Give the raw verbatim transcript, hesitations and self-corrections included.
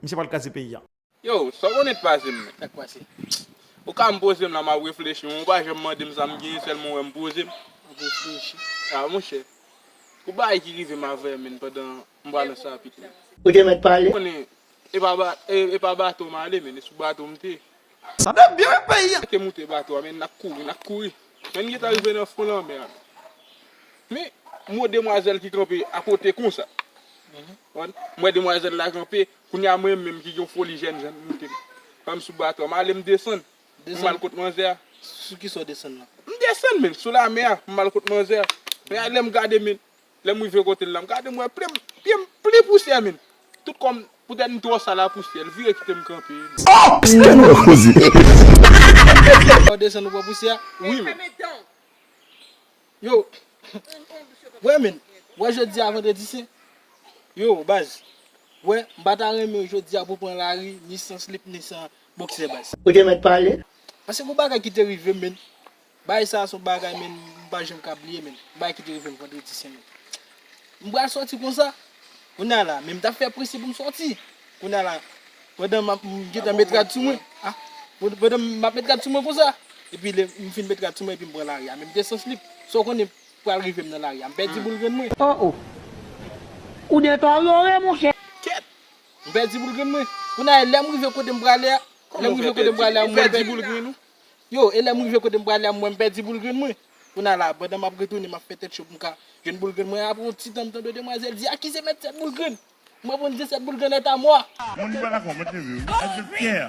Misye pral kraze peyi a. Yo, sa w konnen t pase m, men? Sa k pase? Ou ka m poze m la, m ap reflechi. Ou pa janm mande m sa m genyen, sèlman w wè m poze m. M ap reflechi. A, monchè. Ou bagay ki rive m avè, men, pandan m pral nan sa pito. Ou te mèt pale. Konnen, e pa ba-, e, e pa bato m ale, men, e sou bato m te. Sa te byen peyi a. Te moute bato a, men, n ap kouri, n ap kouri. Men, n gentan rive nan fon lanmè a. Men, m wè demwazèl ki kanpe akote konsa. Konprann? M wè demwazèl la kanpe, kounye a mwen menm ki gen foli jèn jan moute m. Pandan m sou bato a, m ale m desann. M al kot manzè a. Sou ki sa w desann la? M desann, men, sou lamè a, m al kot manzè a. Men, lè m gade, men, lè m rive kote l la, m gade, m wè plim, pye m plen pousyè, men. Tout kò m, poutèt m twò sal a pousyè, l vire kite m kanpe. Oh! Kè nou koze. Ou desann ou pran pousyè? Wi, men. Yo, wè, men, wè jodi a vandredi sen. Yo, baz, wè, m pa ta renmen jodi a pou pran lari, ni san slip, ni san boksè, baz. Ou te mèt pale. Paske gon bagay ki te rive m, men. Bagay sa a se yon bagay, men, m pa janm ka bliye, men. Bagay ki te rive m vandredi sen, men. M pral sòti konsa. Kounye a la, men m t ap fè prese pou m sòti. Kounye a la, pandan m ap, m gentan met rad sou mwen. Ah, pandan m ap met rad sou mwen konsa. Epi lè m fin met rad sou mwen, epi m pran lari a. Men m te san slip. Sa w konnen pral rive m nan lari a. M pèdi boul grenn mwen. Oh, oh. Ou deteryore, monchè. Kèt! M pèdi boul grenn mwen. Kounye a, lè m rive kote m prale a, lè m rive kote m prale a, mwen pèdi boul grenn ou? Yo, e lè m rive kote m prale a, mwen m pèdi boul grenn mwen. Kounye a la, pandan m ap retounen, m ap fè tèt cho pou m ka jwenn boul grenn mwen. Apre yon ti tan, m tande demwazèl di, "A ki se mèt sèt boul grenn?" M reponn, "Se sèt boul grenn est à moi." Moun ki pa dakò, mwen te vle. I just care.